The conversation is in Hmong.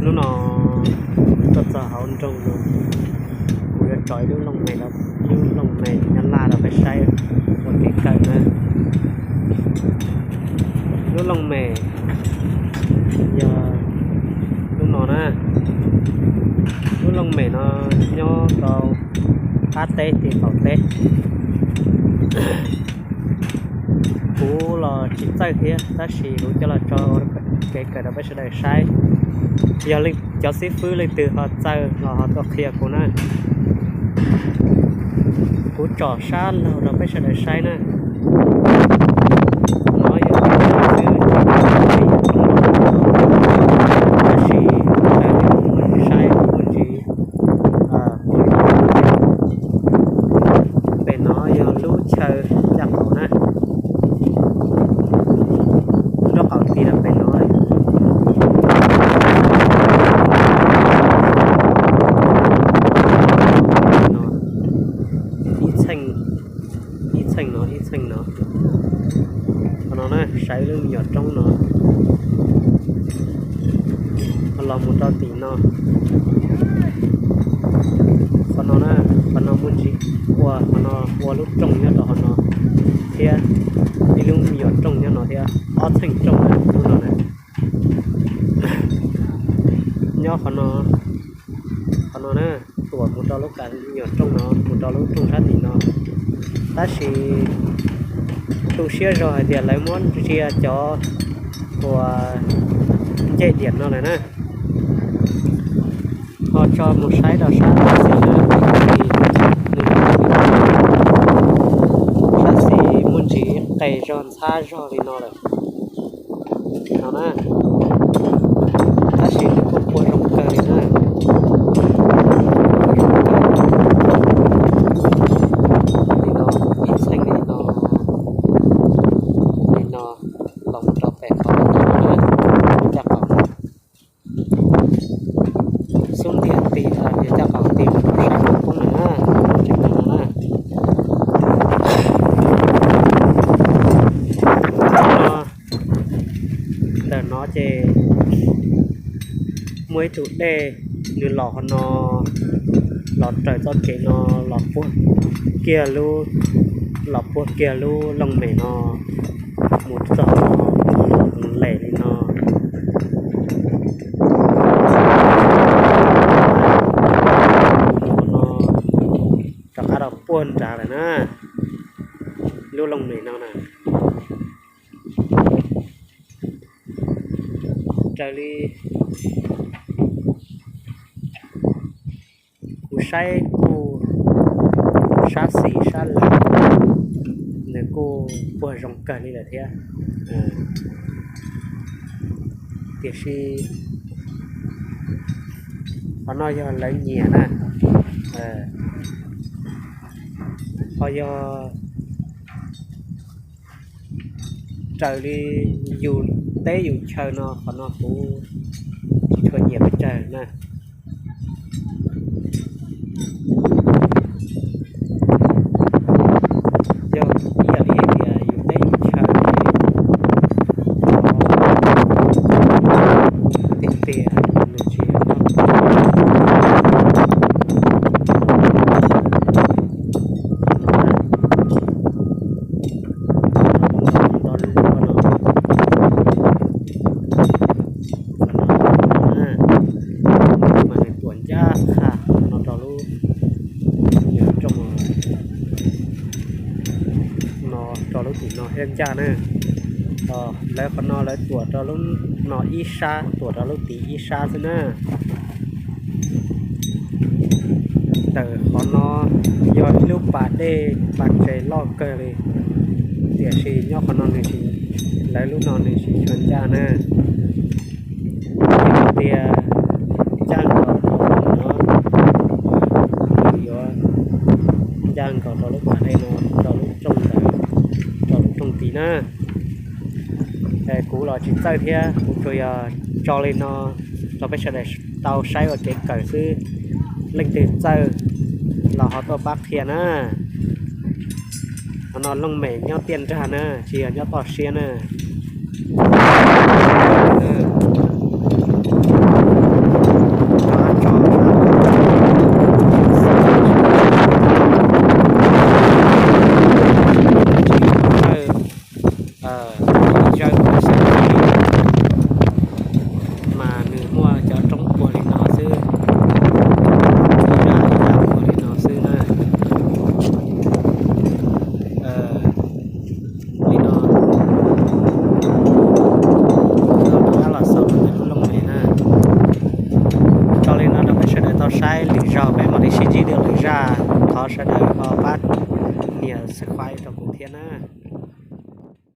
Hnub no tuaj txog hauv nroog no, kuv yuav tso ib lub looj mem, lub looj mem nyob laj rau peb saib ua kev kawm na. Lub looj mem yog lub no na. Lub looj mem no nyob rau qab teb tim qaum teb. Kuv los tsis txawj thiab tab sis kuv coj los tso kev kawm rau peb sawv daws saib. Yog cov xib fwb leej twg ho txawj los ho tuaj qhia kuv na. Kuv tsom sab laug rau peb sawv daws saib na. No yog tab sis saib muaj ntsis pem no yog lub chaw ncaj qaum na. Nraub qaum ti rau pem no, ib txheej, ib txheej no, ib txheej no. Qhov no na, saib lub me nyuam roob no los mus rau tim no. Qhov no na, qhov no muaj ntsis ua, qhov no ua lub rooj nyob rau qhov no thiab, ib lub me nyuam rooj nyob no thiab, ob txheej rooj na lub no na. Nyob qhov no, qhov no na, tuam mus rau lub me nyuam rooj no, mus rau lub rooj sab tim no. Tab sis tu siab zog hais tias lawv muab ntsia cov uas ncej diam no lawm na. Ho tso mus saib rau sab xis na, sab xis muaj ntsis qes zog ntxhab zog li no lawm no na. Tab sis nws kuj puag zoo kawg li na. Li no, ib txheej li no, li no los rau pem qhov no na, caj qaum. Xub ntiag tim niag caj qaum tim mus rau sab poob lawm na, tseem no na. Ntawm no ces muaj ib tug dej, nws los qhov no, los raws txoj kev no, los puag kiag lub, los puag kiag lub looj mem no mus txog no, mus lem li no. Mus no rov qab rau puag nrad lawm na, lub looj mem no na. Raws li kuv saib kuj sab xis sab laug, nws kuj puag zoo kawg li lawm thiab. Tiam sis qhov no yog lawv nyiam na, ho yog raws li yus teb yus chaw no, qhov no kuv tsis tshua nyiam pes tsawg na. Yog ib yam li hais tias yus teb yus chaw tiag tiag, nws tsis mas nws tuam ncaj qha no rau lub, rooj no rau lub tim no thiab ncaj na. Lawv qhov no lawv tuam rau lub no ib sab, tuam rau lub tid ib sab xwb na. Ntawm qhov no yog ib lub pas dej pas tsev loj kawg li, tiam sis nyob qhov no nws tsis, lawv lub no nws tsis tshua ncaj na. Yog hais tias ncaj nkaus rau no, nws yuav ncaj nkaus rau lub pas dej no, rau lub rooj ntawd, rau lub rooj tid na. Kuv los tsis txawj thiab, kuv tsuas yog tso li no rau peb sawv daws tau saib ua kev kawm xwb. Leej twg txawj los ho tuaj pab qhia na. Qhov no looj mem nyob tiaj nrag na, tsis yog nyob toj siab na. Thov sawv daws ho pab nias subscribe rau kuv thiab na.